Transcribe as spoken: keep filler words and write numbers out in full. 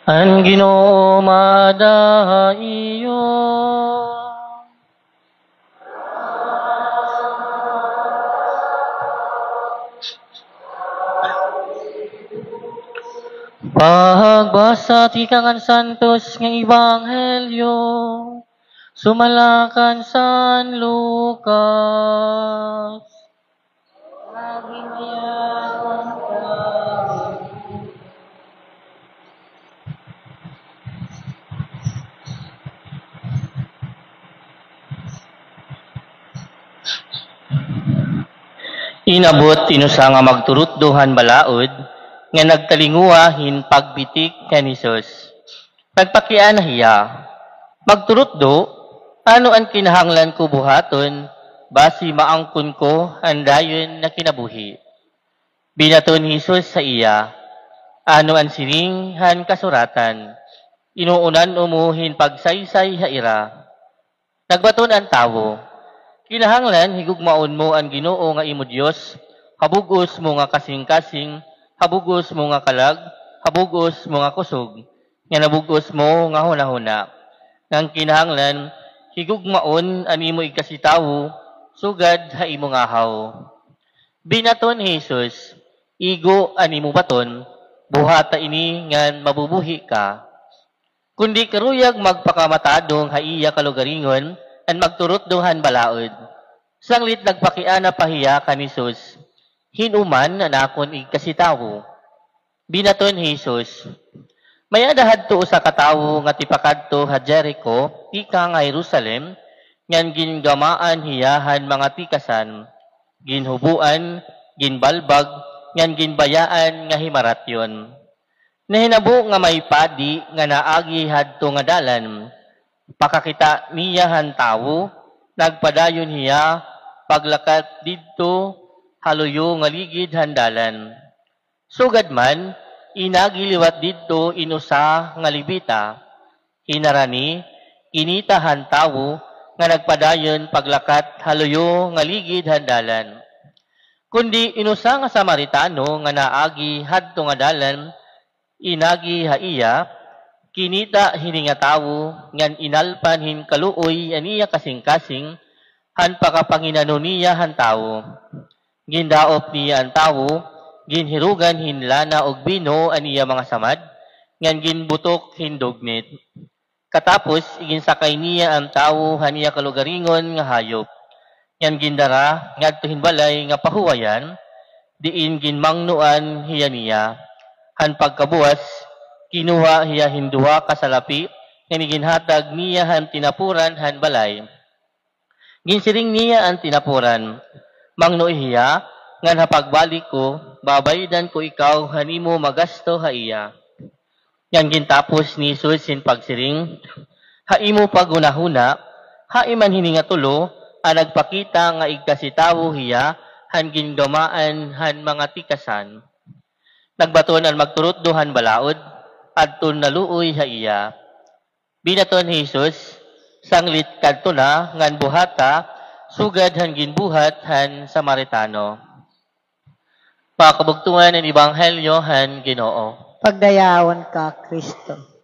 An Ginoo maada ha iyo. Pagbasa tikang han Santos nga Ebanghelyo sumala kan San Lucas. Inabot in usa nga magturutdo han balaod nga nagtalinguha hin pagbitik kan Jesus. Nagpakiana hiya, "Magturutdo, ano an kinahanglan ko buhaton basi maangkon ko an dayon na kinabuhi?" Binaton ni Jesus ha iya, "Ano an siring han kasuratan? Inuunan-o mo hin pagsaysay ha ira." Nagbaton an tawo, "Kinahanglan higugmaon mo an Ginoo nga imo Dios ha bug-os mo nga kasingkasing, ha bug-os mo nga kalag, ha bug-os mo nga kusog, ngan ha bug-os mo nga hunahuna. Ngan kinahanglan higugmaon an imo igkasitawo sugad ha imo ngahaw." Binaton ni Jesus, "Igo an imo baton, buhata ini ngan mabubuhi ka." Kundi karuyag magpakamatadong ha iya kalugaringon an magturutdo han balaod. Sanglit nagpakiana pa hiya kan Jesus, "Hin-o man an akon igkasitawo?" Binaton ni Jesus, "May-ada hadto usa ka tawo nga tipakadto ha Jerico tikang ha Jerusalem, ngan gingamaan hiya han mga tikasan, ginhuboan, ginbalbag, ngan ginbayaan nga himaratyon. Nahinabo nga may padi nga naagi hadto nga dalan. Pakakita niya han tawo, nagpadayon hiya paglakat didto ha luyo nga ligid han dalan. Sugad man, inagi liwat didto in usa nga Levita. Hinarani, kinita han tawo nga nagpadayon paglakat ha luyo nga ligid han dalan. Kundi in usa nga Samaritano nga naagi hadto nga dalan, inagi ha iya, kinita hini nga tawo ngan inalpan hin kaluoy an iya kasingkasing han pakapanginano niya han tawo. Gindaop niya an tawo, ginhirugan hin lana ug bino an iya mga samad, ngan ginbutok hin dugnit. Katapos, iginsakay niya an tawo han iya kalugaringon nga hayop, ngan gindara ngadto hin balay nga pahuwayan, diin ginmangnoan hiya niya. Han pagkabuwas, kinuha hiya hin duha ka salapi ngan iginhatag niya han tinapuran han balay. Ginsiring niya an tinapuran, "Mangno hiya, ngan ha pagbalik ko, babaydan ko ikaw han imo magasto ha iya." Ngan gintapos ni Jesus hin pagsiring, "Ha imo paghunahuna, hain man hini nga tulo an nagpakita nga igkasitawo hiya han gingamaan han mga tikasan?" Nagbaton an magturutdo han balaod, adton naluoy ha iya. Binaton ni Jesus, "Sanglit kadto na ngan buhata sugad han ginbuhat han Samaritano." Mga kabugtoan, an Ebanghelyo han Ginoo. Pagdayawon ka, Kristo.